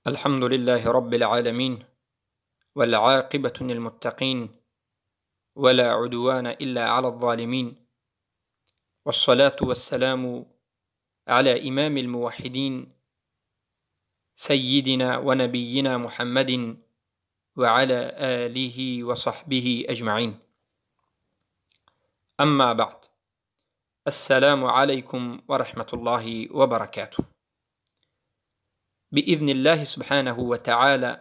الحمد لله رب العالمين، والعاقبة للمتقين، ولا عدوان إلا على الظالمين، والصلاة والسلام على إمام الموحدين سيدنا ونبينا محمد وعلى آله وصحبه أجمعين. أما بعد، السلام عليكم ورحمة الله وبركاته. بإذن الله سبحانه وتعالى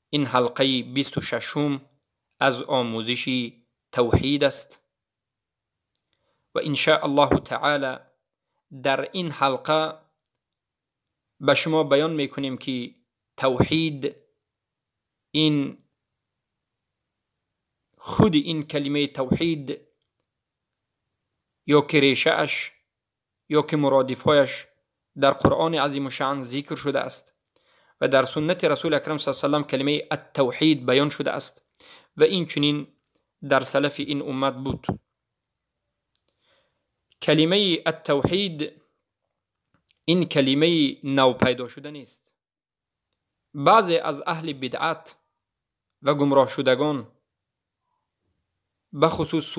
این حلقه 26 از آموزش توحید است و إن شاء الله تعالی در این حلقه به شما بیان میکنیم که توحید، این خود این کلمه توحید یا که ریشه اش یا که مرادفهایش در قرآن عظیم الشأن ذکر شده است و در سنت رسول اکرم صلی الله علیه و سلم کلمه التوحید بیان شده است و این چنین در سلف این امت بود. کلمه التوحید این کلمه نو پیدا شده نیست. بعضی از اهل بدعت و گمراه شدگان، بخصوص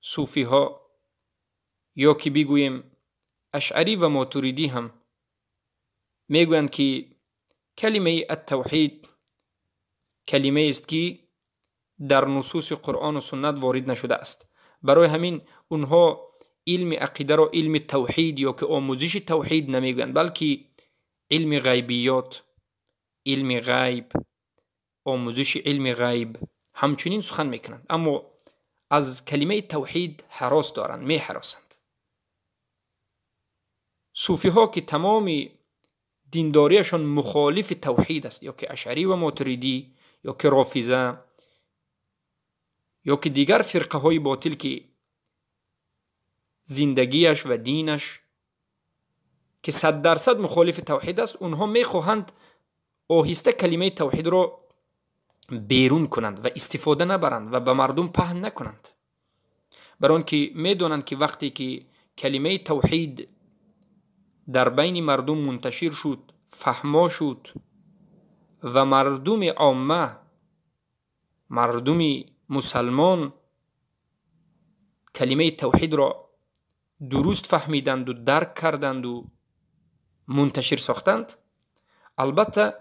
صوفی ها یا که بگوییم اشعری و ماتریدی هم میگویند که کلمه التوحید کلمه است که در نصوص قرآن و سنت وارد نشده است. برای همین اونها علم عقیده را علم توحید یا که آموزش توحید نمیگویند، بلکه علم غیبیات، علم غیب، آموزش علم غیب همچنین سخن میکنند، اما از کلمه توحید هراس دارند، میهراسند. صوفی ها که تمام دینداریشان مخالف توحید است، یا که اشعری و ماتریدی یا که رافضه یا که دیگر فرقه های باطل که زندگیش و دینش که 100% مخالف توحید است، اونها میخواهند آهسته کلمه توحید را بیرون کنند و استفاده نبرند و به مردم پهن نکنند، برای که میدانند که وقتی که کلمه توحید در بین مردم منتشر شد، فهما شد و مردم عامه، مردم مسلمان کلمه توحید را درست فهمیدند و درک کردند و منتشر ساختند، البته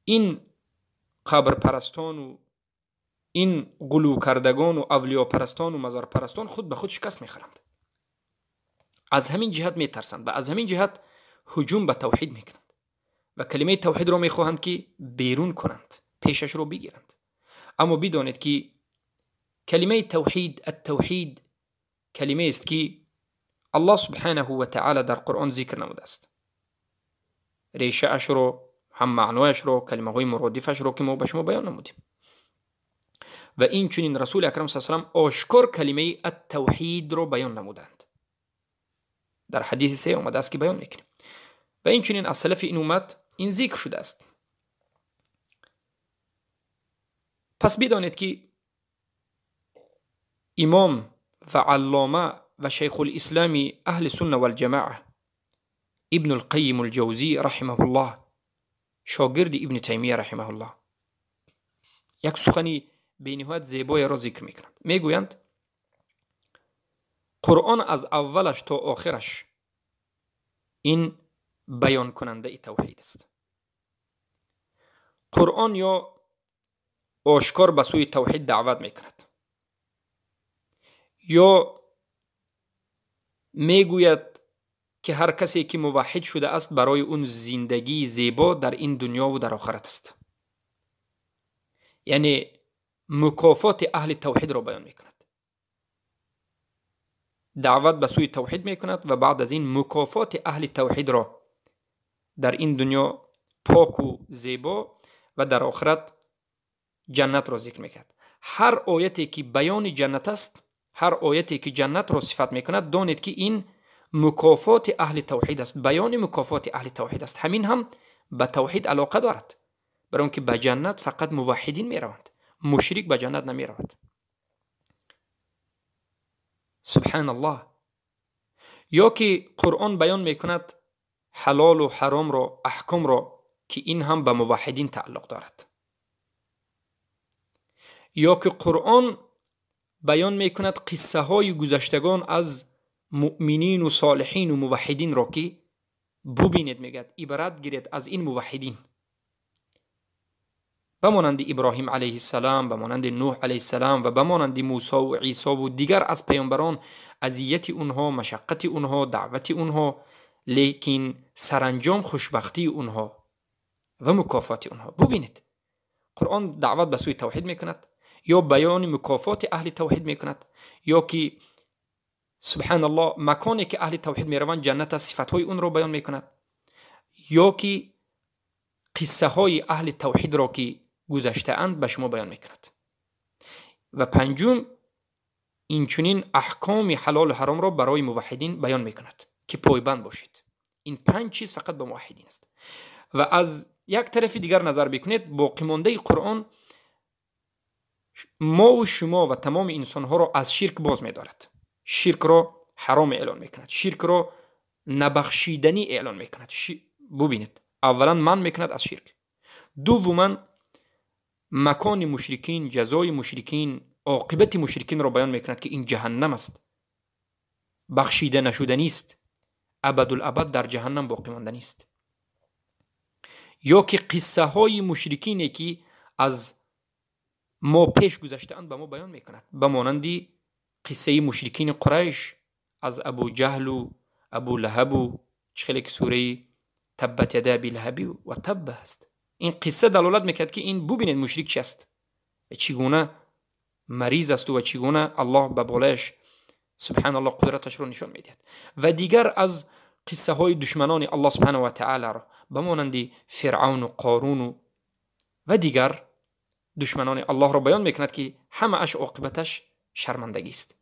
این قبر پرستان و این غلو کردگان و اولیا پرستان و مزار پرستان خود به خود شکست میخورند. از همین جهت میترسند و از همین جهت هجوم به توحید میکنند و کلمه توحید را میخواهند که بیرون کنند، پیشش رو بگیرند. اما بدانید که کلمه توحید، التوحید، کلمه است که الله سبحانه و تعالی در قرآن ذکر نموده است. ریشه اش رو، هم معنایش رو، کلمه های مرادفش رو که ما به شما بیان نمودیم و این چنین رسول اکرم صلی الله علیه و سلم آشکار کلمه التوحید رو بیان نمودند. در حدیث 3 آمده است که بیان میکنیم و این چنین از سلف این امت این ذکر شده است. پس بدانید که امام و علامه و شیخ الاسلام اهل سنه والجماعه ابن القیم الجوزی رحمه الله، شاگرد ابن تیمیه رحمه الله، یک سخنی بینهایت زیبای را ذکر میکنند. میگویند قرآن از اولش تا آخرش این بیان کننده توحید است. قرآن یا آشکار به سوی توحید دعوت میکند یا میگوید که هر کسی که موحد شده است برای اون زندگی زیبا در این دنیا و در آخرت است. یعنی مکافات اهل توحید را بیان میکند، دعوت به سوی توحید میکند و بعد از این مکافات اهل توحید را در این دنیا پاک و زیبا و در آخرت جنت را ذکر میکند. هر آیتی که بیان جنت است، هر آیتی که جنت را صفت میکند، دانید که این مکافات اهل توحید است، بیان مکافات اهل توحید است. همین هم به توحید علاقه دارد، برای اینکه به جنت فقط موحدین میروند، مشرک به جنت نمیرود. سبحان الله. Ё ки Қуръон баён мекунад ҳалолу ҳаромро, аҳкомро, ки ин ҳам ба муваҳҳидин тааллуқ дорад. Ё ки Қуръон баён мекунад қиссаҳои гузаштагон аз муъминину солиҳину муваҳҳидинро, ки бубинед, мегӯяд, ибрат гиред аз ин муваҳҳидин, ба монанди Иброҳим алайҳиссалом, ба монанди Нӯҳ алайҳиссалом ва ба монанди Мусо ва Исо ва дигар аз паёмбарон, азияти онҳо, машаққати онҳо, даъвати онҳо, лекин саранҷом хушбахтии онҳо ва мукофоти онҳо. Бубинед, Қуръон даъват ба сӯи тавҳид мекунад, ё баёни мукофоти аҳли тавҳид мекунад, ё ки субҳаналлоҳ маконе ки аҳли тавҳид мераванд ҷаннат аст, сифатҳои онро баён мекунад, ё ки қиссаҳои аҳли тавҳидро ки гузаштаанд ба шумо баён мекунад. Ва панҷум, инчунин аҳкоми ҳалолу ҳаромро барои муваҳҳидин баён мекунад, ки пойбанд бошед. Ин панҷ чиз фақат ба муваҳҳидин аст. Ва аз як тарафи дигар назар бикунед, боқимондаи Қуръон мову шумо ва тамоми инсонҳоро аз ширк боз медорад. Ширкро ҳаром эълон мекунад, ширкро набахшиданӣ эълон мекунад. Бубинед, аввалан манъ мекунад аз ширк, дуввуман макони мушрикин, ҷазои мушрикин, оқибати мушрикинро баён мекунад, ки ин ҷаҳаннам аст, бахшида нашуданист, абадулабад дар ҷаҳаннам боқӣ монданист. Ё ки қиссаҳои мушрикине ки аз мо пеш гузаштаанд ба мо баён мекунад, ба монанди қиссаи мушрикини Қурайш аз Абу Ҷаҳлу Абу Лаҳабу, чӣ хеле ки сураи Таббат яда аби лаҳаби ва табба аст. Ин қисса далолат мекунад, ки ин бубинед мушрик чи аст, чӣ гуна мариз асту ва чӣ гуна Аллоҳ ба болояш субҳаналлоҳ қудраташро нишон медиҳад. Ва дигар аз қиссаҳои душманони Аллоҳ субҳанаҳу ва таолоро ба монанди Фиръавну Қоруну ва дигар душманони Аллоҳро баён мекунад, ки ҳамааш оқибаташ шармандагист.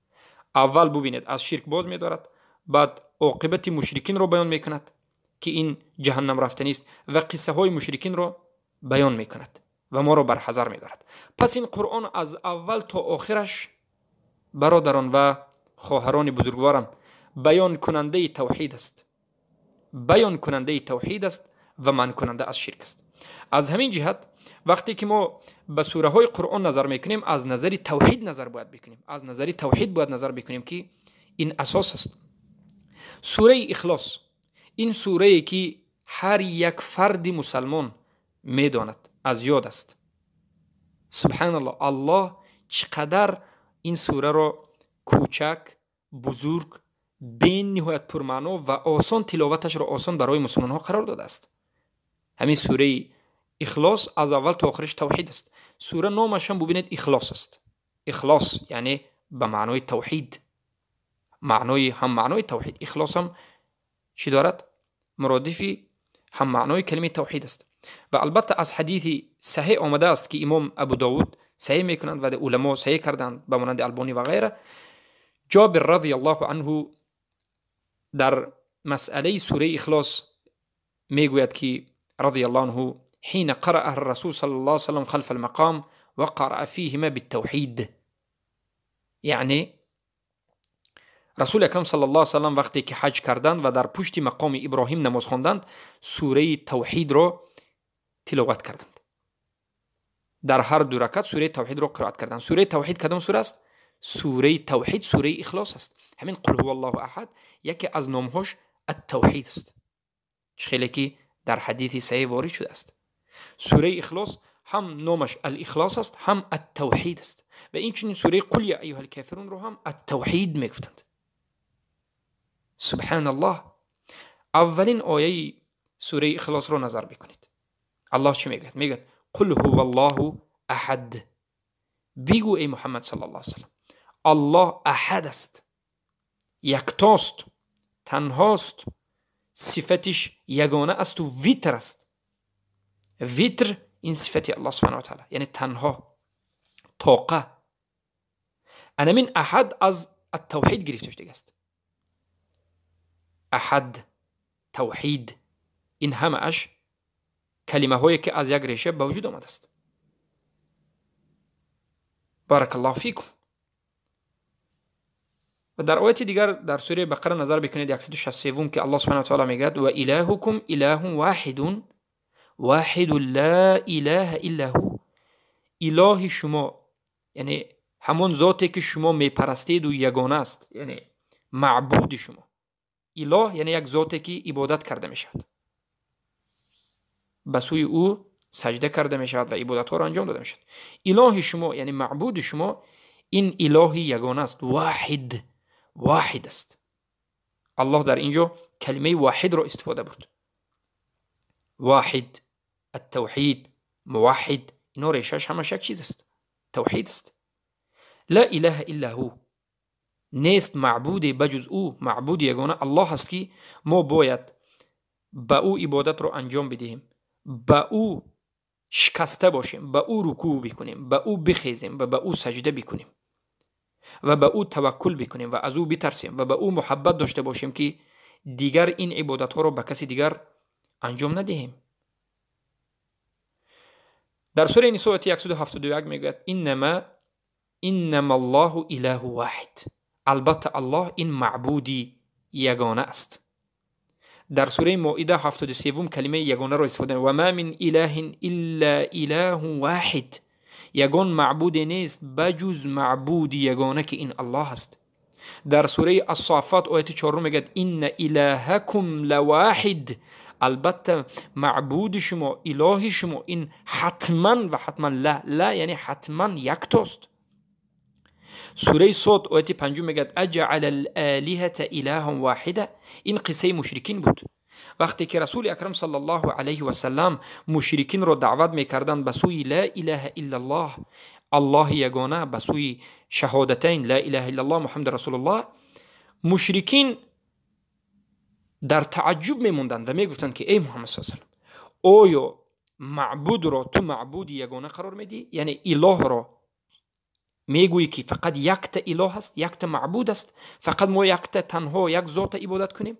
Аввал бубинед аз ширк боз медорад, баъд оқибати мушрикинро баён мекунад, ки ин ҷаҳаннам рафтанист, ва қиссаҳои мушрикинро баён мекунад ва моро барҳазар медорад. Пас ин Қуръон аз аввал то охираш, бародарон ва хоҳарони бузургворам, баёнкунандаи тавҳид аст, баёнкунандаи тавҳид аст ва манъкунанда аз ширк аст. Аз ҳамин ҷиҳат вақте ки мо ба сураҳои Қуръон назар мекунем, аз назари тавҳид назар бояд бикунем, аз назари тавҳид бояд назар бикунем, ки ин асос аст. Сураи Ихлос, ин сурае ки ҳар як фарди мусалмон медонад, аз ёд аст. Субҳаналлоҳ, Аллоҳ чӣ қадар ин сураро кӯчак, бузург, бениҳоят пурмаъно ва осон тиловаташро осон барои мусулмонҳо қарор додааст. Ҳамин сураи Ихлос аз аввал то охираш тавҳид аст. Сура номаш ҳам бубинед Ихлос аст. Ихлос яъне ба маънои тавҳид, маънои ҳам маънои тавҳид. Ихлос ҳам чӣ дорад? Муродифи ҳам маънои калимаи тавҳид аст. Ва албатта аз ҳадиси саҳеҳ омадааст, ки имом Абу Довуд саҳеҳ мекунанд ва уламо саҳеҳ карданд, ба монанди Албонӣ ва ғайра. Ҷобир радиаллоҳу анҳу дар масъалаи сураи Ихлос мегӯяд, ки радиаллоҳу анҳу حين قرأ الرسول صلى الله عليه وسلم خلف المقام وقرأ فيهما بالتوحيد. یعنی رسول اکرم صلی الله علیه وسلم وقتی که حج کردند و در پشت مقام ابراهیم نماز خواندند، سوره توحید را تلاوت کردند. در هر دو رکعت سوره توحید را قرائت کردند. سوره توحید کدام سوره است؟ سوره توحید سوره اخلاص است. همین قل هو الله احد یکی از نامهاش التوحید است، خیلی که در حدیث صحیح وارد شده است. سوره اخلاص هم نامش الاخلاص است، هم التوحید است. و این چنین سوره قل یا ایها الکافرون رو هم التوحید میگفتند. سبحان الله. اولین آیه سوره اخلاص رو نظر بکنید. الله چی میگه؟ میگه قل هو الله احد. بگو ای محمد صلی الله علیه وسلم، الله احد است، یکتاست، تنهاست، صفتش یگانه است و ویتر است. ویتر این صفت الله سبحانه و تعالی، یعنی تنها، طاقه. انا من احد از التوحید گرفته شده است. احد، توحید، این همه اش کلمه هایی که از یک ریشه به وجود آمده است. بارک الله فیکم. Ва дар ояти дигар дар сураи Бақара назар бикунед, 163, ки Аллоҳ субҳанаҳу ва таъоло мегӯяд: ва илаҳукум илаҳун воҳидун воҳиду ла илаҳа илла ҳу. Илоҳи шумо, яъне ҳамон зоте ки шумо мепарастеду ягона аст, яъне маъбуди шумо. Илоҳ яъне як зоте ки ибодат карда мешавад, ба сӯи ӯ саҷда карда мешавад ва ибодатҳоро анҷом дода мешавад. Илоҳи шумо, яъне маъбуди шумо, ин илоҳи ягона аст, воҳид, воҳид аст. Аллоҳ дар ин ҷо калимаи воҳидро истифода бурд. Воҳид, аттавҳид, муваҳҳид, ино решааш ҳамаш як чиз аст, тавҳид аст. Ла илаҳа илла ҳу, нест маъбуде ба ҷуз ӯ. Маъбуди ягона Аллоҳ аст, ки мо бояд ба ӯ ибодатро анҷом бидиҳем, ба ӯ шикаста бошем, ба ӯ рукӯъ бикунем, ба ӯ бихезем ва ба ӯ саҷда бикунем ва ба ӯ таваккул бикунем ва аз ӯ битарсем ва ба ӯ муҳаббат дошта бошем, ки дигар ин ибодатҳоро ба каси дигар анҷом надиҳем. Дар сураи Нисо ояти 171 мегӯяд: иннама Аллоҳу илаҳу воҳид. Албатта Аллоҳ ин маъбуди ягона аст. Дар сураи Моида 73 калимаи ягонаро истифода: ва ма мин илаҳин илла илаҳун воҳид. Ягон маъбуде нест ба ҷуз маъбуди ягона, ки ин Аллоҳ аст. Дар сураи Ассоффат ояти 4 мегӯяд: инна илаҳакум лавоҳид. Албатта маъбуди шумо, илоҳи шумо ин ҳатман ва ҳатман, ла ла яъне ҳатман яктост. Сураи Сод ояти 5 мегӯяд: аҷаъала алолиҳата илаҳан воҳида. Ин қиссаи мушрикин буд. Вақте ки Расули Акрам саллаллоҳу алайҳи васаллам мушрикинро даъват мекарданд ба сӯи ла илаҳа иллаллоҳ, Аллоҳи ягона, ба сӯи шаҳодатайн ла илаҳа иллаллоҳ Муҳаммад расулуллоҳ, мушрикин дар тааҷҷуб мемонданд ва мегуфтанд, ки эй Муҳаммад саллаллоҳу алайҳи васаллам, оё маъбудро ту маъбуди ягона қарор медиҳӣ? Яъне илоҳро мегӯӣ, ки фақат якта илоҳ аст, якта маъбуд аст, фақат мо якта, танҳо як зота ибодат кунем?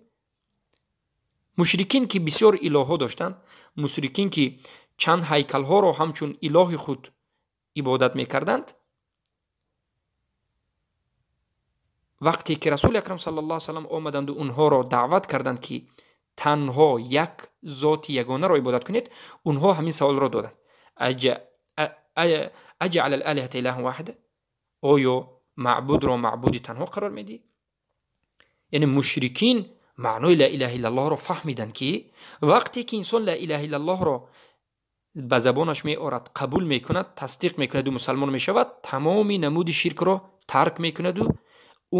Мушрикин, ки бисёр илоҳҳо доштанд, мушрикин, ки чанд ҳайкалҳоро ҳамчун илоҳи худ ибодат мекарданд, вақте ки Расули Акрам саллаллоҳу алайҳи васаллам омаданду онҳоро даъват карданд, ки танҳо як зоти ягонаро ибодат кунед, онҳо ҳамин саволро доданд: аҷаъала алолиҳата илаҳан воҳида. Оё маъбудро маъбуди танҳо қарор медиҳӣ? Яъне мушрикин маънои ла илаҳа иллаллоҳро фаҳмиданд, ки вақте ки инсон ла илаҳа иллаллоҳро ба забонаш меорад, қабул мекунад, тасдиқ мекунаду мусалмон мешавад, тамоми намуди ширкро тарк мекунаду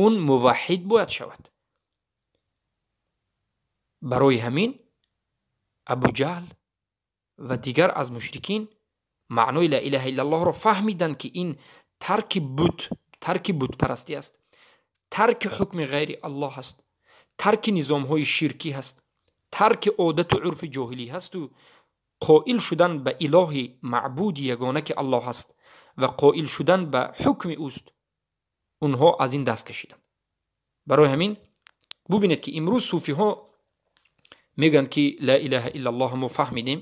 он муваҳҳид бояд шавад. Барои ҳамин Абуҷаҳл ва дигар аз мушрикин маънои ла илаҳа иллаллоҳро фаҳмиданд, ки ин тарки бут, тарки бутпарастӣ аст, тарки ҳукми ғайри Аллоҳ аст, тарки низомҳои ширкӣ ҳаст, тарки одату урфи ҷоҳилӣ ҳасту қоил шудан ба илоҳи маъбуди ягона, ки Аллоҳ аст, ва қоил шудан ба ҳукми ӯст. Онҳо аз ин даст кашиданд. Барои ҳамин бубинед, ки имрӯз суфиҳо мегӯянд, ки ла илаҳа иллаллоҳ мо фаҳмидем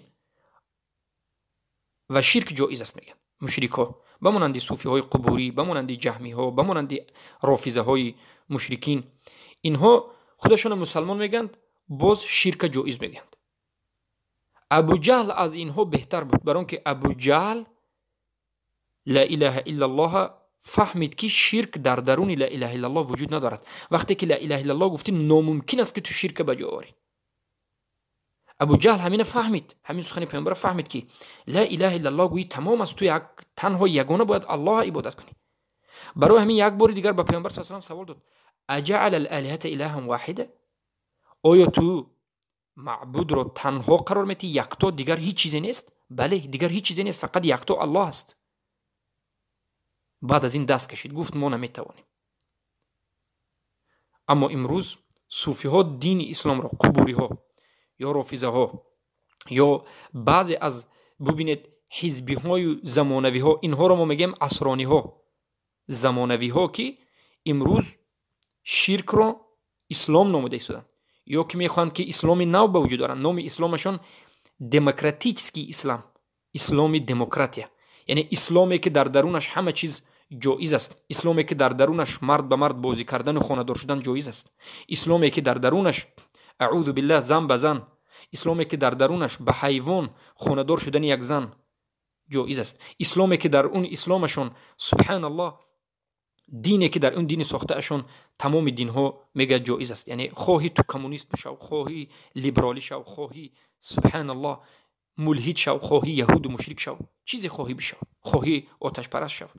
ва ширк ҷоиз аст, мегӯянд мушрикҳо, ба монанди суфиҳои қубурӣ, ба монанди ҷаҳмиҳо, ба монанди рофизаҳои мушрикин. Инҳо худашонро мусалмон мегӯянд, боз ширка ҷоиз мегӯянд. Абуҷаҳл аз инҳо беҳтар буд, бар он ки Абуҷаҳл ла илаҳа иллаллоҳ фаҳмид, ки ширк дар даруни ла илаҳа иллаллоҳ вуҷуд надорад. Вақте ки ла илаҳа иллаллоҳ гуфтӣ, номумкин аст, ки ту ширка ба ҷо орӣ. Абуҷаҳл ҳамина фаҳмид, ҳамин сухани паёмбарро фаҳмид, ки ла илаҳа иллаллоҳ гӯӣ, тамом аст, ту танҳо ягона бояд Аллоҳ ибодат кунӣ. Барои ҳамин як бори дигар ба паёмбар саллаллоҳу алайҳи васаллам савол дод: аҷаъала алолиҳата илаҳан воҳида. Оё ту маъбудро танҳо қарор медиҳӣ, якто, дигар ҳеҷ чизе нест? Бале, дигар ҳеҷ чизе нест, фақат якто Аллоҳ аст. Баъд аз ин даст кашид, гуфт: мо наметавонем. Аммо имрӯз суфиҳо дини исломро, қубуриҳо ё рофизаҳо ё баъзе аз, бубинед, ҳизбиҳою замонавиҳо, инҳоро мо мегӯем асрониҳо, замонавиҳо, ки имрӯз ширкро ислом номида истоданд ё ки мехоҳанд, ки исломи нав ба вуҷуд оранд. Номи исломашон демократический ислам, исломи демократия, яъне исломе, ки дар дарунаш ҳама чиз ҷоиз аст, исломе ки дар дарунаш мард ба мард бозӣ кардану хонадор шудан ҷоиз аст, исломе ки дар дарунаш, аъузу биллаҳ, зан ба зан, исломе ки дар дарунаш ба ҳайвон хонадор шудани як зан ҷоиз аст, исломе ки дар он исломашон, субҳаналлоҳ, дине ки дар он дини сохтаашон тамоми динҳо мегӯяд ҷоиз аст. Яъне хоҳӣ ту коммунист бишав, хоҳӣ либералӣ шав, хоҳӣ, субҳаналлоҳ, мулҳид шав, хоҳӣ яҳуду мушрик шав, чизе хоҳӣ бишав, хоҳӣ оташпараст шав.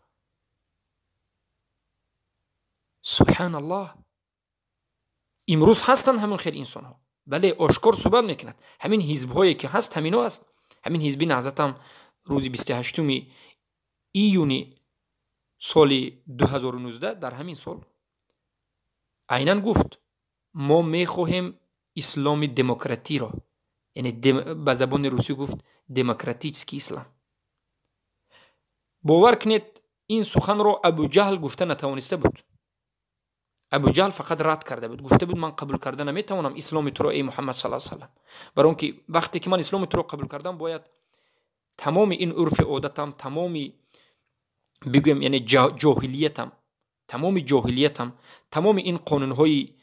Субҳаналлоҳ, имрӯз ҳастанд ҳамон хел инсонҳо. Бале, ошкор суҳбат мекунад. Ҳамин ҳизбҳое ки ҳаст, ҳамино аст. Ҳамин ҳизби Наҳзатам рӯзи 28 июни соли 2019, дар ҳамин сол айнан гуфт: мо мехоҳем исломи демократиро, яъне ба забони русӣ гуфт демократический ислам. Бовар кунед, ин суханро Абуҷаҳл гуфта натавониста буд. Абуҷаҳл фақат рад карда буд, гуфта буд: ман қабул карда наметавонам исломи туро, эй Муҳаммад саллаллоҳу алайҳи васаллам, барои он ки вақте ки ман исломи туро қабул кардам, бояд тамоми ин урфи одатам, тамоми бигӯем, яъне ҷоҳилиятам, тамоми ҷоҳилиятам, тамоми ин қонунҳои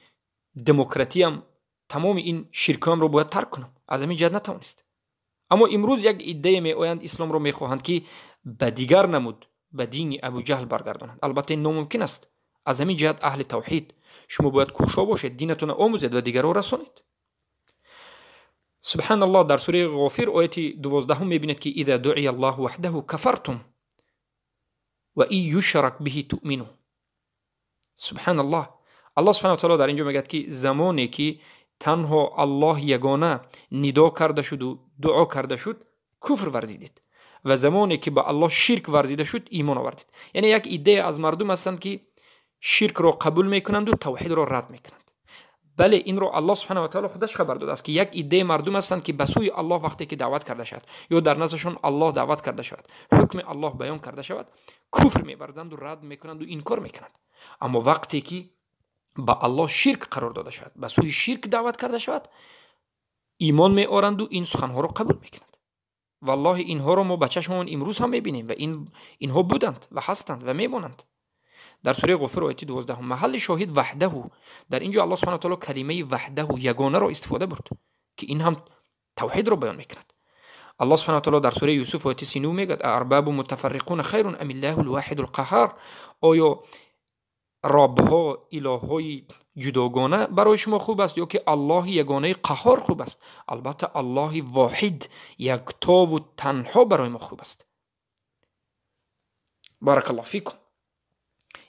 демократиям, тамоми ин ширкҳоямро бояд тарк кунам. Аз ҳамин ҷиҳат натавонист. Аммо имрӯз як иддае меоянд, исломро мехоҳанд ки ба дигар намуд, ба дини Абуҷаҳл баргардонанд. Албатта, ин номумкин аст. Аз ҳамин ҷиҳат, аҳли тавҳид, шумо бояд кӯшо бошед, динатонро омӯзед ва дигарро расонед. Субҳаналлоҳ, дар сураи Ғофир ояти 12 мебинед ки إذا دعي الله وحده كفرتم وإن يشرك به تؤمنوا. Субҳаналлоҳ, Аллоҳ субҳана таоло дар ин ҷо мегӯяд ки замоне ки танҳо Аллоҳ ягона нидо карда шуду дуо карда шуд, куфр варзидед, ва замоне ки ба Аллоҳ ширк варзида шуд, имон овардед. Яъне як иддае аз мардум ҳастанд ки ширкро қабул мекунанду тавҳидро рад мекунанд. Бале, инро Аллоҳ субҳана ва таоло худаш хабар додааст ки як иддаи мардум ҳастанд ки ба сӯи Аллоҳ вақте ки даъват карда шавад ё дар наздашон Аллоҳ даъват карда шавад, ҳукми Аллоҳ баён карда шавад, куфр меварзанду рад мекунанду инкор мекунанд. Аммо вақте ки ба Аллоҳ ширк қарор дода шавад, ба сӯи ширк даъват карда шавад, имон меоранду ин суханҳоро қабул мекунанд. Валлоҳи, инҳоро мо ба чашмамон имрӯз ҳам мебинем ва инҳо буданд ва ҳастанд ва мемонанд. Дар сураи Ғофир ояти 12, маҳалли шоҳид وحده. Дар ин ҷо Аллоҳ субҳана таоло калимаи وحده, ягонаро истифода бурд, ки ин ҳам тавҳидро баён мекунад. Аллоҳ субҳана таоло дар сураи Юсуф ояти 39 мегӯяд: أأرباب متفرقون خير أم الله الواحد القهار. Оё робҳо, илоҳҳои ҷудогона барои шумо хуб аст ё ки Аллоҳи ягонаи қаҳҳор хуб аст? Албатта, Аллоҳи воҳид, яктову танҳо барои мо хуб аст. بارك الله فيكم.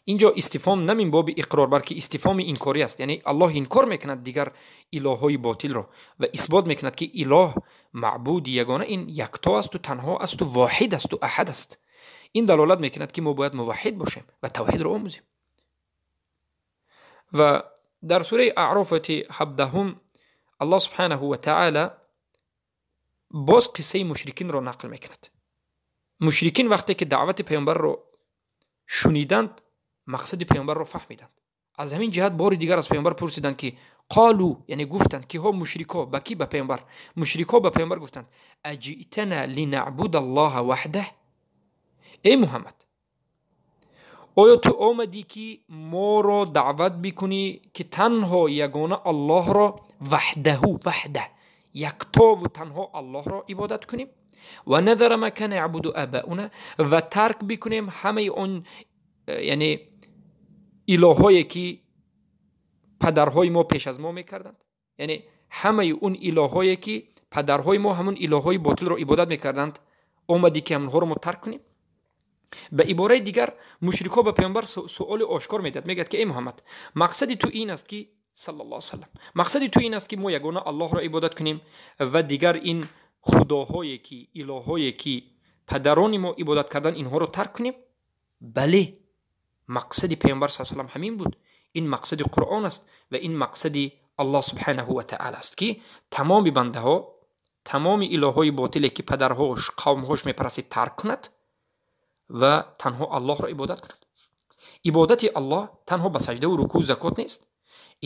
Инҷо истифҳом на мин боби иқрор, балки истифҳоми инкорӣ аст, яъне Аллоҳ инкор мекунад дигар илоҳҳои ботилро ва исбот мекунад ки илоҳ, маъбуди ягона ин якто асту танҳо асту воҳид асту аҳад аст. Ин далолат мекунад ки мо бояд муваҳҳид бошем ва тавҳидро омӯзем. Ва дар сураи Аъроф ояти 17 Аллоҳ субҳанаҳу ва таъала боз қиссаи мушрикинро нақл мекунад. Мушрикин вақте ки даъвати паёмбарро шуниданд, мақсади паёмбарро фаҳмиданд. Аз ҳамин ҷиҳат бори дигар аз паёмбар пурсиданд ки قالوا, яъне гуфтанд киҳо? Мушрикҳо. Ба кӣ? Ба паёмбар. Мушрикҳо ба паёмбар гуфтанд: أجئتنا لنعبد الله وحده. Эй Муҳаммад, оё ту омадӣ ки моро даъват бикунӣ ки танҳо ягона Аллоҳро, وحده, وحده, яктову танҳо Аллоҳро ибодат кунем, ونذر ما كان يعبد آباؤنا, ва тарк бикунем ҳамаи он, яъне илоҳҳое ки падарҳои мо пеш аз мо мекарданд, яъне ҳамаи он илоҳҳое ки падарҳои мо ҳамон илоҳҳои ботилро ибодат мекарданд, омадӣ ки ҳамонҳоро мо тарк кунем? Ба ибораи дигар, мушрикҳо ба паёмбар суоли ошкор медиҳад, мегӯяд ки эй Муҳаммад, мақсади ту ин аст ки, صلى الله عليه وسلم, мақсади ту ин аст ки мо ягона Аллоҳро ибодат кунем ва дигар ин худоҳое ки, илоҳҳое ки падарони мо ибодат кардан, инҳоро тарк кунем? Бале, мақсади паёмбар с салам ҳамин буд. Ин мақсади Қуръон аст ва ин мақсади Аллоҳ субҳанаҳу ва таъала аст, ки тамоми бандаҳо тамоми илоҳҳои ботиле ки падарҳош, қавмҳош мепарастид, тарк кунад ва танҳо Аллоҳро ибодат кунад. Ибодати Аллоҳ танҳо ба саҷдаву рукӯъ, закот нест.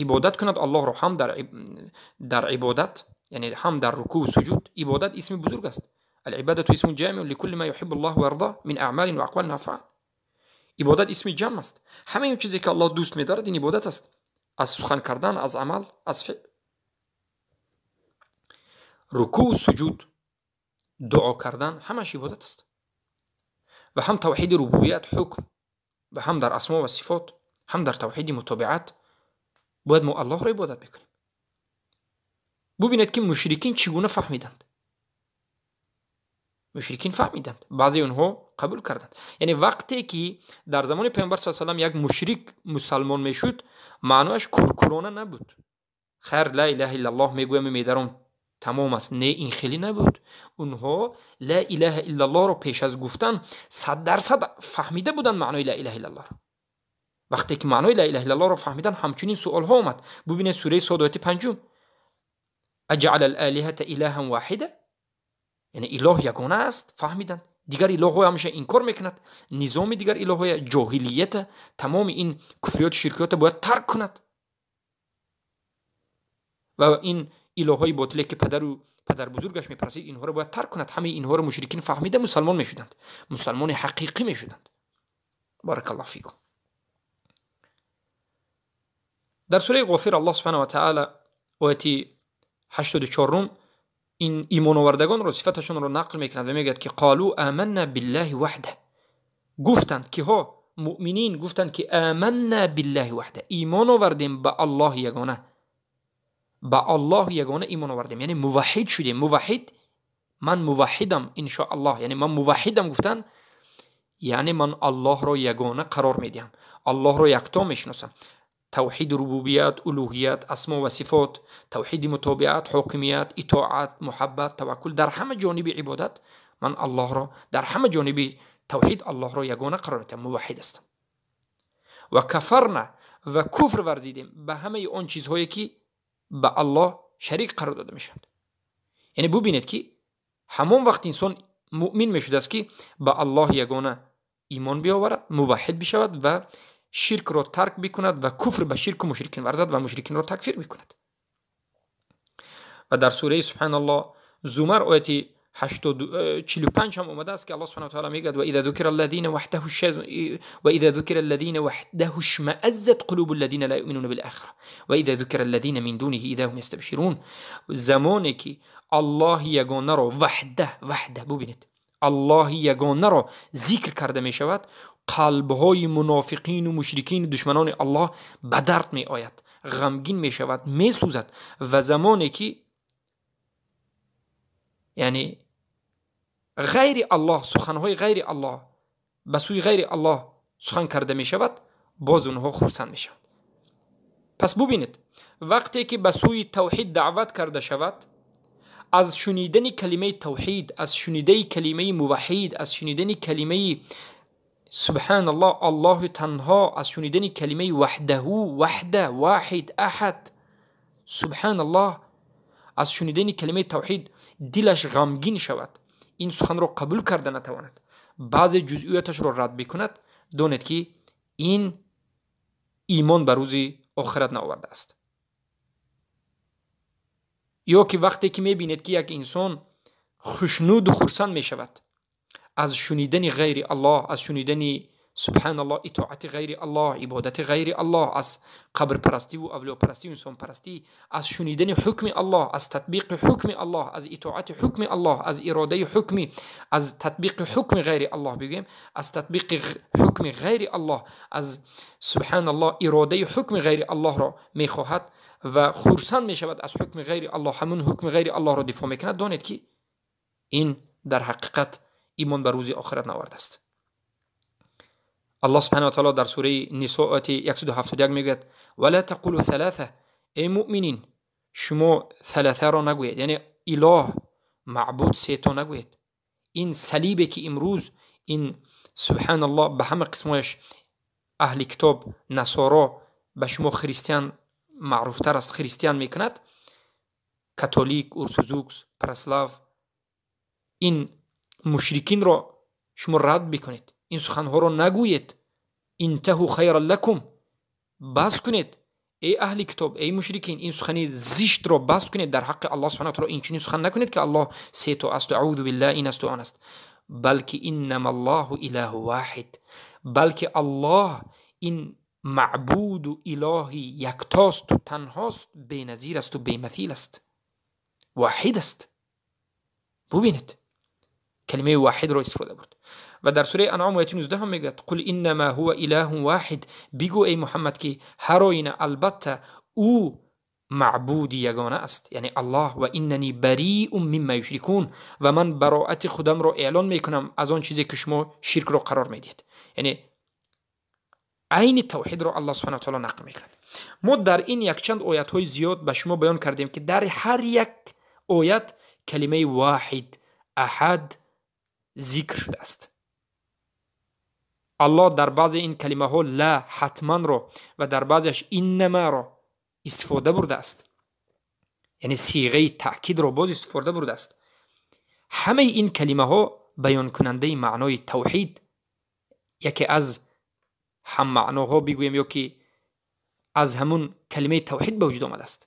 Ибодат кунад Аллоҳро ҳам дар ибодат, яъне ҳам дар рукӯъу суҷуд. Ибодат исми бузург аст. العبادة اسم جامع لكل ما يحب الله ويرضاه من أعمال وأقوال وأفعال. Ибодат исми ҷамъ аст. Ҳамаи он чизе ки Аллоҳ дӯст медорад, ин ибодат аст. Аз сухан кардан, аз амал, аз феъл. Рукӯъ, суҷуд, дуо кардан, ҳамааш ибодат аст. Ва ҳам тавҳиди рубубият, ҳукм, ва ҳам дар асмо ва сифот, ҳам дар тавҳиди мутобиат бояд мо Аллоҳро ибодат бикунем. Бубинед ки мушрикин чӣ гуна фаҳмиданд. Мушрикин фаҳмиданд, баъзе онҳо қабул карданд. Яъне вақте ки дар замони Паёмбар саллаллоҳу алайҳи васаллам як мушрик мусалмон мешуд, маънояш куркурона набуд. Хайр, ла илаҳа иллаллоҳ мегӯям, медаром, тамом аст. Не, ин хеле набуд. Онҳо ла илаҳа иллаллоҳро пеш аз гуфтан 100% фаҳмида буданд маънои ла илаҳа иллаллоҳро. Вақте ки маънои ла илаҳа иллаллоҳро фаҳмидан, ҳамчунин суолҳо омад. Бубинед сураи Сод, ояти 5: аҷъала алолиҳата илаҳан воҳида, яъне илоҳ ягона аст. Фаҳмиданд. Дигар илоҳҳои ҳамеша инкор мекунад, низоми дигар илоҳҳоя, ҷоҳилията, тамоми ин куфриёту ширкиёта бояд тарк кунад ва ин илоҳҳои ботиле ки падару падарбузургаш мепарастид, инҳоро бояд тарк кунад. Ҳамаи инҳоро мушрикин фаҳмида мусалмон мешуданд, мусалмони ҳақиқӣ мешуданд. Баракаллоҳу фикум. Дар сураи Ғофир Аллоҳ субҳанаҳу ва таъала ояти 84 ин имоновардагонро сифаташонро нақл мекунад ва мегӯяд ки қолу аманна биллаҳи ваҳда. Гуфтанд киҳо? Муъминин гуфтанд ки аманна биллаҳи ваҳда, имон овардем ба Аллоҳи ягона. Ба Аллоҳи ягона имон овардем, яъне муваҳҳид шудем. Муваҳҳид, ман муваҳҳидам иншоаллоҳ, яъне ман муваҳҳидам гуфтан, яъне ман Аллоҳро ягона қарор медиҳам, Аллоҳро якто мешиносам. Тавҳиди рубубият, улуҳият, асмо ва сифот, тавҳиди мутобиат, ҳокимият, итоат, муҳаббат, таваккул, дар ҳама ҷониби ибодат ман Аллоҳро, дар ҳама ҷониби тавҳид Аллоҳро ягона қарор медиҳам, муваҳҳид ҳастам. Ва кафарна, ва куфр варзидем ба ҳамаи он чизҳое ки ба Аллоҳ шарик қарор дода мешаванд. Яъне бубинед ки ҳамон вақт инсон муъмин мешудааст ки ба Аллоҳ ягона имон биоварад, муваҳҳид бишавад ва ширкро тарк бикунад ва куфр ба ширку мушрикин варзад ва мушрикинро такфир бикунад. Ва дар сураи субҳаналлоҳ Зумар ояти 45 ҳам омадааст ки Аллоҳ субҳанаҳу ва таъала мегӯяд: ва иза зукира аллазина ваҳдаҳу ишмааззат қулубу аллазина ла юъминуна билохира ва иза зукира аллазина мин дуниҳи иза ҳум ястабширун. Замоне ки Аллоҳи ягонаро ваҳда, ваҳда, бубинед, Аллоҳи ягонаро зикр карда мешавад, қалбҳои мунофиқину мушрикину душманони Аллоҳ ба дард меояд, ғамгин мешавад, месӯзад. Ва замоне ки яъне ғайри Аллоҳ, суханҳои ғайри Аллоҳ ба сӯи ғайри Аллоҳ сухан карда мешавад, боз онҳо хурсанд мешаванд. Пас бубинед, вақте ки ба сӯи тавҳид даъват карда шавад, аз шунидани калимаи тавҳид, аз шунидаи калимаи муваҳҳид, аз шунидани калимаи субҳаналлоҳ, Аллоҳи танҳо, аз шунидани калимаи ваҳдаҳу, ваҳда, воҳид, аҳад, субҳаналлоҳ, аз шунидани калимаи тавҳид дилаш ғамгин шавад, ин суханро қабул карда натавонад, баъзе ҷузъиёташро рад бикунад, донед ки ин имон ба рӯзи охират наовардааст. Ё ки вақте ки мебинед ки як инсон хушнуду хурсанд мешавад аз шунидани ғайри Аллоҳ, аз шунидани субҳаналлоҳ, итоати ғайри Аллоҳ, ибодати ғайри Аллоҳ, аз қабрпарастиву авлиёпарастиву инсонпарастӣ, аз шунидани ҳукми Аллоҳ, аз татбиқи ҳукми Аллоҳ, аз итоати ҳукми Аллоҳ, аз иродаи ҳукми, аз татбиқи ҳукми ғайри Аллоҳ бигӯем, аз татбиқи ҳукми ғайри Аллоҳ, аз субҳаналлоҳ иродаи ҳукми ғайри Аллоҳро мехоҳад ва хурсанд мешавад аз ҳукми ғайри Аллоҳ, ҳамун ҳукми ғайри Аллоҳро дифоъ мекунад, донед ки ин дар ҳақиқат имон ба рӯзи охират наовардааст. Аллоҳ субҳанаҳу ва таъала дар сураи Нисо ояти 171 мегӯяд: ва ла тақулу саласа, эй муъминин, шумо саласаро нагӯед, яъне илоҳ, маъбуд сето нагӯед. Ин салибе ки имрӯз ин субҳаналлоҳ ба ҳама қисмҳояш аҳли китоб, насоро, ба шумо христиан маъруфтар аст, христиан мекунад, католик, урсузукс, праслав, ин мушрикинро шумо рад бикунед, ин суханҳоро нагӯед. Интаҳу хайран лакум, бас кунед, эй аҳли китоб, эй мушрикин, ин сухани зиштро бас кунед дар ҳаққи Аллоҳ субҳанаҳу ва таъала. Инчунин сухан накунед ки Аллоҳ сето аст, аузу биллаҳ, ин асту он аст, балки иннама Аллоҳу илаҳу воҳид, балки Аллоҳ ин маъбуду илоҳи яктосту танҳост, беназир асту бемасил аст, воҳид аст. Бубинед, калимаи воҳидро истифода бурд. Ва дар сураи Анъом ояти 19 ҳам мегӯяд: қул иннама ҳува илаҳун воҳид, бигӯ эй Муҳаммад, ки ҳар оина албатта ӯ маъбуди ягона аст, яъне Аллоҳ. Ва иннани бариун мимма юшрикун, ва ман бароати худамро эълон мекунам аз он чизе ки шумо ширкро қарор медиҳед. Яъне айни тавҳидро Аллоҳ субҳанаҳу ва таъоло нақл мекунад. Мо дар ин якчанд оятҳои зиёд ба шумо баён кардем, ки дар ҳар як оят калимаи воҳид, аҳад зикр шудааст. Аллоҳ дар баъзе ин калимаҳо ла ҳатманро ва дар баъзеаш иннамаро истифода бурдааст, яъне сиғаи таъкидро боз истифода бурдааст. Ҳамаи ин калимаҳо баёнкунандаи маънои тавҳид, яке аз ҳаммаъноҳо бигӯем ё ки аз ҳамун калимаи тавҳид ба вуҷуд омадааст,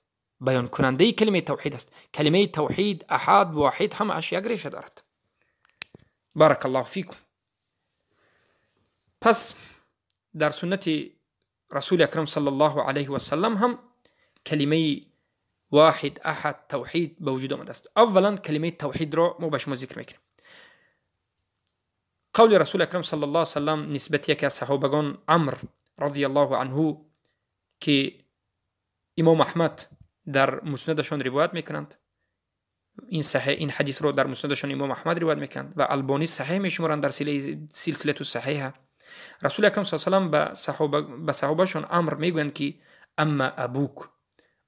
баёнкунандаи калимаи тавҳид аст. Калимаи тавҳид, аҳад, воҳид ҳамааш як реша дорад. Баракаллоҳу фикум. Пас дар суннати Расули Акрам саллаллоҳу алайҳи васаллам ҳам калимаи воҳид, аҳад, тавҳид ба вуҷуд омадааст. Аввалан калимаи тавҳидро мо ба шумо зикр мекунем. Қавли Расули Акрам саллаллоҳу алайҳи васаллам нисбати яке аз саҳобагон Амр радиаллоҳу анҳу, ки Имом Аҳмад дар муснадашон ривоят мекунанд, ин саҳеҳ, ин ҳадисро дар муснадашон Имом Аҳмад ривоят мекунанд ва Албонӣ саҳеҳ мешуморанд дар силсилату саҳеҳа. Расули Акрам саллаллоҳу алайҳи васаллам ба саҳобашон Амр мегӯянд, ки амма абук,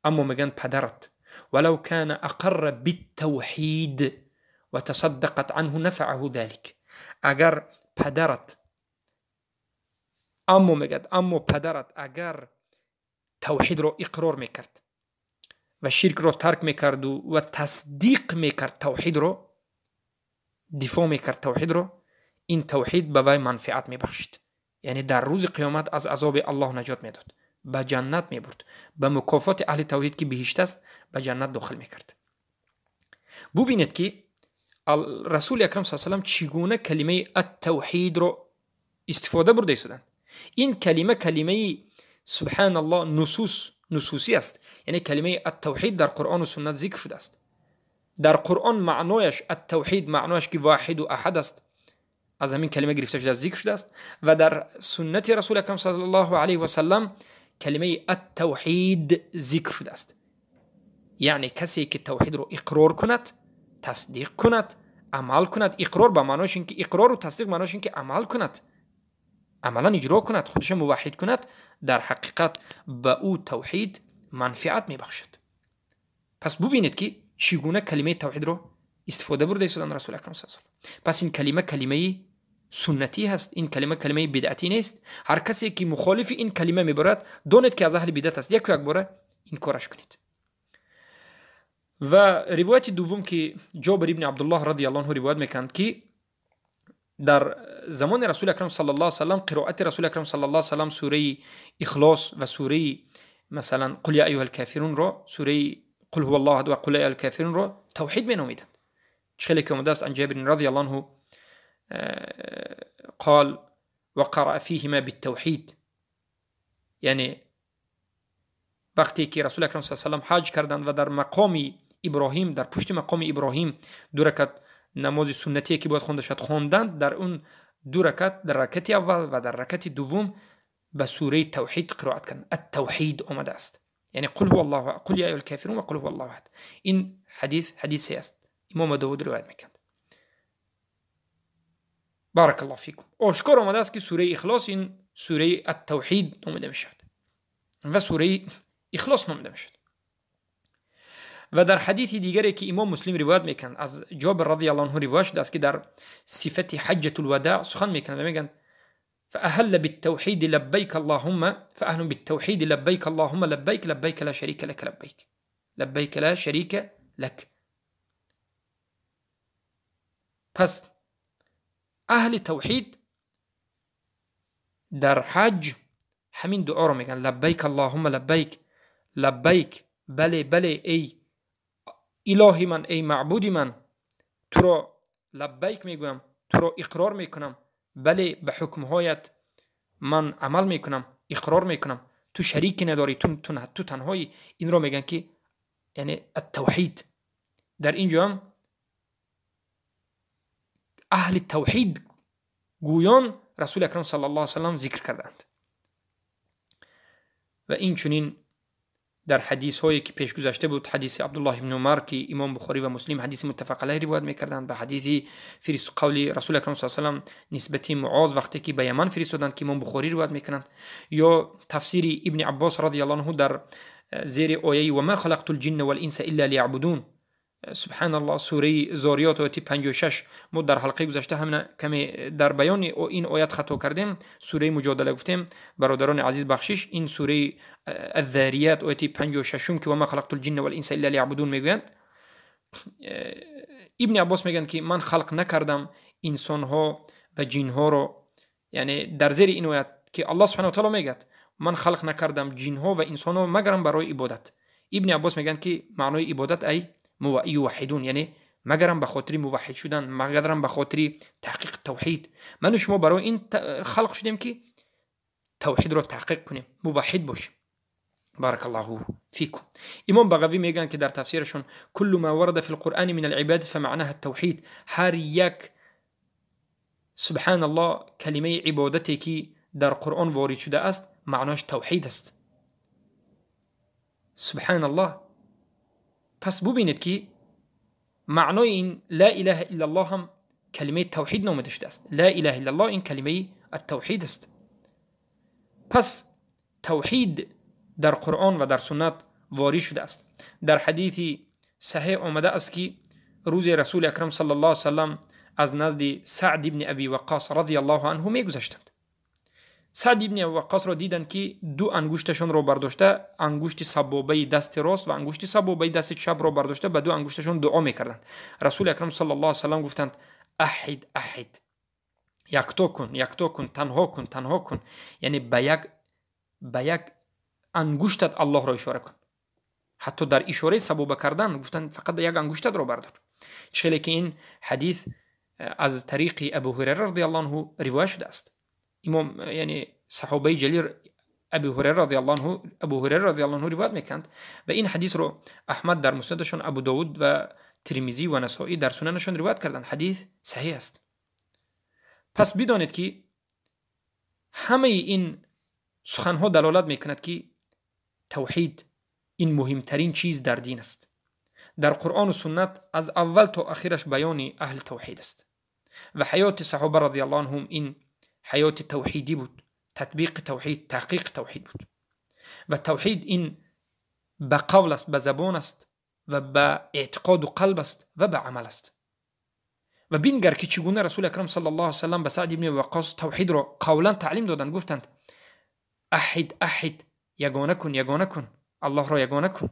аммо мегӯянд падарат, валав кана ақарра биттавҳид ва тасаддақат анҳу нафаъаҳу залик. Агар падарат, аммо мегӯяд, аммо падарат агар тавҳидро иқрор мекард ва ширкро тарк мекарду ва тасдиқ мекард тавҳидро, дифоъ мекард тавҳидро, ин тавҳид ба вай манфиат мебахшид. Яъне дар рӯзи қиёмат аз азоби Аллоҳ наҷот медод, ба ҷаннат мебурд, ба мукофоти аҳли тавҳид, ки биҳишт аст, ба ҷаннат дохил мекард. Бубинед, ки Расули Акрам саллаллоҳу алайҳи васаллам чӣ гуна калимаи ат-тавҳидро истифода бурда истоданд. Ин калима калимаи субҳаналлоҳ нусусӣ аст. Яъне калимаи ат-тавҳид дар Қуръону суннат зикр шудааст. Дар Қуръон маънояш ат-тавҳид, маънояш ки воҳиду аҳад аст, аз ҳамин калима гирифта шудааст, зикр шудааст. Ва дар суннати Расули Акрам саллаллоҳу алайҳи васаллам калимаи ат-тавҳид зикр шудааст. Яъне касе ки тавҳидро иқрор кунад, тасдиқ кунад, амал кунад. Иқрор ба маънояш ин ки иқрору тасдиқ маънояш ин ки амал кунад, амалан иҷро кунад, худша муваҳҳид кунад, дар ҳақиқат ба ӯ тавҳид манфиат мебахшад. Пас бубинед, ки чӣ гуна калимаи тавҳидро истифода бурда истоданд Расули Акрам саллаллоҳу алайҳи васаллам. Пас ин калима калимаи суннатӣ ҳаст, ин калима калимаи бидъатӣ нест. Ҳар касе ки мухолифи ин калима мебарад, донед, ки аз аҳли бидъат аст. Яку якбора инкораш кунед. Ва ривояти дуввум, ки Ҷобир ибни Абдуллоҳ радиаллоҳу анҳу ривоят мекунанд, ки дар замони Расули Акрам саллаллоҳу алайҳи васаллам қироати Расули Акрам саллаллоҳу алайҳи васаллам сураи Ихлос ва сураи масалан қул я айюҳал кафирунро, сураи қул ҳува аллоҳу аҳад ва қул я айюҳал кафирунро тавҳид меномиданд. Чӣ хеле ки омадааст ан Ҷабирин радиаллоҳу анҳу қол ва қараа фиҳима биттавҳид. Яъне вақте ки Расули Акрам саллаллоҳу алайҳи васаллам ҳаҷ карданд ва дар мақоми Иброҳим, дар пушти мақоми Иброҳим ду ракат намози суннатие ки бояд хонда шавад хонданд, дар он ду ракат, дар ракати аввал ва дар ракати дуввум ба сураи тавҳид қироат карданд. Ат-тавҳид омадааст, яъне қул ҳува аллоҳу, қул я айюҳал кафирун ва қул ҳува аллоҳу аҳад. Ин ҳадис ҳадисе аст, Имом Довуд ривоят мекунад. Баракаллоҳу фикум. Ошкор омадааст, ки сураи Ихлос ин сураи ат-тавҳид номида мешавад ва сураи Ихлос номида мешавад. Ва дар ҳадиси дигаре, ки Имом Муслим ривоят мекунанд, аз Ҷобир радиаллоҳу анҳу ривоят шудааст, ки дар сифати ҳаҷҷатулвадаъ сухан мекунанд ва мегӯянд: فأهل بالتوحيد لبيك اللهم فأهل بالتوحيد لبيك اللهم لبيك لبيك لا شريك لك لبيك لبيك لا شريك لك. پس اهل توحید در حج همین دعا رو میگن: لبیک اللهم لبیک، لبیک، بله بله ای الهی من، ای معبودی من، تو را لبیک میگویم، تو را اقرار میکنم، بله به حکمهایت ман амал мекунам, иқрор мекунам, ту шарике надорӣ, ту танҳоӣ. Инро мегӯянд ки яъне ат-тавҳид. Дар ин ҷо ҳам аҳли тавҳид гӯён Расули Акрам саллаллоҳу алайҳи васаллам зикр кардаанд. Ва инчунин дар ҳадисҳое ки пеш гузашта буд, ҳадиси Абдуллоҳ ибни Умар, ки Имом Бухорӣ ва Муслим ҳадиси муттафақ алайҳ ривоят мекарданд, ба ҳадиси қавли Расули Акрам саллаллоҳу алайҳи васаллам нисбати Муоз вақте ки ба Яман фиристоданд, ки Имом Бухорӣ ривоят мекунанд, ё тафсири Ибни Аббос радиаллоҳу анҳу дар зери ояи ва ма халақтул ҷинна вал инса илла лияъбудун. Субҳаналлоҳ, сураи Зориёт ояти 56. Мо дар ҳалқаи гузашта ҳамина каме дар баёни ин оят хато кардем, сураи Муҷодала гуфтем. Бародарони азиз, бахшиш, ин сураи Аззарият ояти 56, ки ва ма халақтул ҷинна вал инса илла лияъбудун мегӯянд. Ибни Аббос мегӯянд ки ман халқ накардам инсонҳо ва ҷинҳоро, яъне дар зери ин оят ки Аллоҳ субҳанаҳу ва таъоло мегӯяд ман халқ накардам ҷинҳо ва инсонҳо магарам барои ибодат. Ибни Аббос мегӯянд ки маънои ибодат ай юваҳидун, яъне магарам ба хотири муваҳҳид шудан, магарам ба хотири таҳқиқи тавҳид. Ману шумо барои ин халқ шудем ки тавҳидро таҳқиқ кунем, муваҳҳид бошем. Баракаллоҳу фикум. Имом Бағавӣ мегӯянд ки дар тафсирашон куллу ма варада фил қуръани мин алибадат фамаънаҳа тавҳид. Ҳар як, субҳаналлоҳ, калимаи ибодате ки дар Қуръон ворид шудааст, маъноаш тавҳид аст. Субҳаналлоҳ. Пас бубинед ки маънои ин ла илаҳа иллаллоҳ ҳам калимаи тавҳид номида шудааст. Ла илаҳа иллаллоҳ ин калимаи аттавҳид аст. Пас тавҳид дар Қуръон ва дар суннат ворид шудааст. Дар ҳадиси саҳеҳ омада аст ки рӯзе Расули Акрам саллаллоҳу алайҳи васаллам аз назди Саъд ибни Аби Ваққос радиаллоҳу анҳу мегузаштанд. Саъд ибни Аби Ваққосро диданд ки ду ангушташонро бардошта, ангушти сабобаи дасти рост ва ангушти сабобаи дасти чапро бардошта ба ду ангушташон дуо мекарданд. Расули Акрам саллаллоҳу алайҳи васаллам гуфтанд: аҳид, аҳид, якто кун, якто кун, танҳо кун, танҳо кун, яъне ба як ангуштат Аллоҳро ишора кун. Ҳатто дар ишораи сабоба кардан гуфтанд фақат як ангуштатро бардор. Чӣ хеле ки ин ҳадис аз тариқи Абу Ҳурайра радиаллоҳу анҳу ривоят шудааст. Имом, яъне саҳобаи ҷалил Абу Ҳурайра радиаллоҳу анҳу ривоят мекунанд ва ин ҳадисро Аҳмад дар муснадашон, Абу Довуд ва Тирмизӣ ва Насоӣ дар сунанашон ривоят карданд. Ҳадис саҳеҳ аст. Пас бидонед ки ҳамаи ин суханҳо далолат мекунад ки тавҳид ин муҳимтарин чиз дар дин аст. Дар Қуръону суннат аз аввал то ахираш баёни аҳли тавҳид аст ва ҳаёти саҳоба радиаллоҳу анҳум ин ҳаёти тавҳидӣ буд, татбиқи тавҳид, таҳқиқи тавҳид буд. Ва тавҳид ин ба қавл аст, ба забон аст ва ба эътиқоду қалб аст ва ба амал аст. Ва бингар ки чӣ гуна Расули Акрам саллаллоҳу алайҳи васаллам ба Саъд ибни Ваққос тавҳидро қавлан таълим доданд. Гуфтанд: аҳид, аҳид, ягона кун, ягона кун, Аллоҳро ягона кун.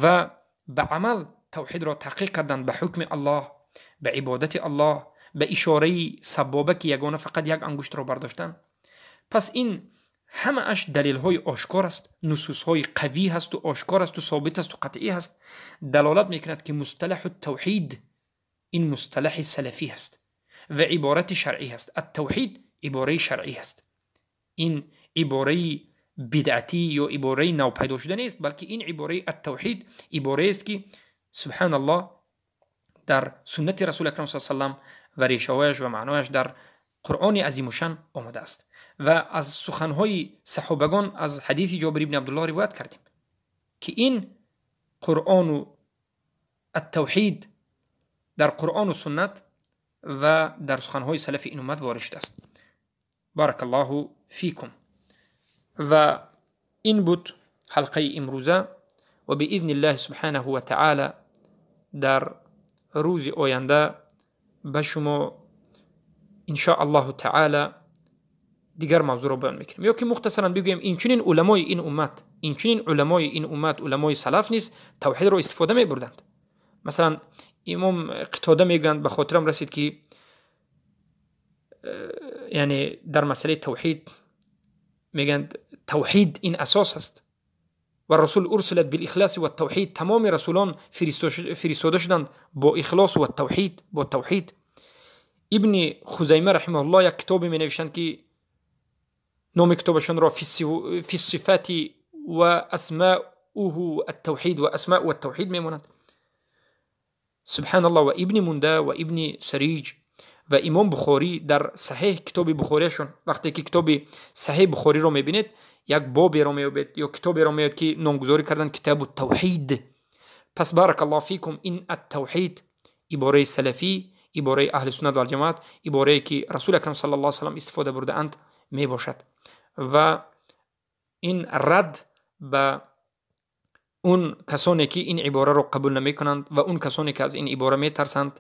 Ва ба амал тавҳидро таҳқиқ карданд, ба ҳукми Аллоҳ, ба ибодати Аллоҳ, ба ишораи сабоба ки ягона фақат як ангуштро бардоштанд. Пас ин ҳамааш далелҳои ошкор аст, нусусҳои қавӣ ҳасту ошкор асту собит асту қатъӣ ҳаст, далолат мекунад ки мусталаҳу тавҳид ин мусталаҳи салафӣ ҳаст ва иборати шаръӣ ҳаст. Аттавҳид ибораи шаръӣ ҳаст. Ин ибораи бидъатӣ ё ибораи навпайдо шуда нест, балки ин ибораи аттавҳид ибораест ки субҳаналлоҳ дар суннати Расули Акрам саллаллоҳу алайҳи васаллам ва решаҳояш ва маънояш дар Қуръони азимушан омадааст. Ва аз суханҳои саҳобагон аз ҳадиси Ҷобир ибни Абдуллоҳ ривоят кардем ки ин Қуръону аттавҳид дар Қуръону суннат ва дар суханҳои салафи ин уммат ворид шудааст. Баракаллоҳу фикум. Ва ин буд ҳалқаи имрӯза ва биизни ллоҳи субҳанаҳу ва таъала дар рӯзи оянда ба шумо иншо аллоҳу таъала дигар мавзӯъро баён мекунем. Ё ки мухтасаран бигӯем, инчунин уламои ин уммат, инчунин уламои ин уммат, уламои салаф низ тавҳидро истифода мебурданд. Масалан, имом Қитода мегӯянд, ба хотирам расид ки яъне дар масъалаи тавҳид мегӯянд тавҳид ин асос аст ва расул урсилат билихласи ва тавҳид, тамоми расулон фиристода шуданд бо ихлос ва тавҳид, бо тавҳид. Ибни Хузайма раҳимаҳуллоҳ як китобе менавиштанд ки Номи китобашонро «Фи сифати ва асмауҳу аттавҳид ва асмау аттавҳид» мемонанд. Субҳаналлоҳ. Ва Ибни Мунда ва Ибни Сариҷ ва Имом Бухорӣ дар Саҳеҳ, китоби Бухориашон, вақте ки китоби Саҳеҳ Бухориро мебинед, як боберо меёбед ё китоберо меёбед, ки номгузорӣ карданд «Китобу тавҳид». Пас, баракаллоҳу фикум, ин аттавҳид ибораи салафӣ, ибораи аҳли суннат валҷамоат, иборае ки Расули акрам саллаллоҳу алайҳи васаллам истифода бурдаанд мебошад. Ва ин рад ба он касоне ки ин ибораро қабул намекунанд, ва он касоне ки аз ин ибора метарсанд.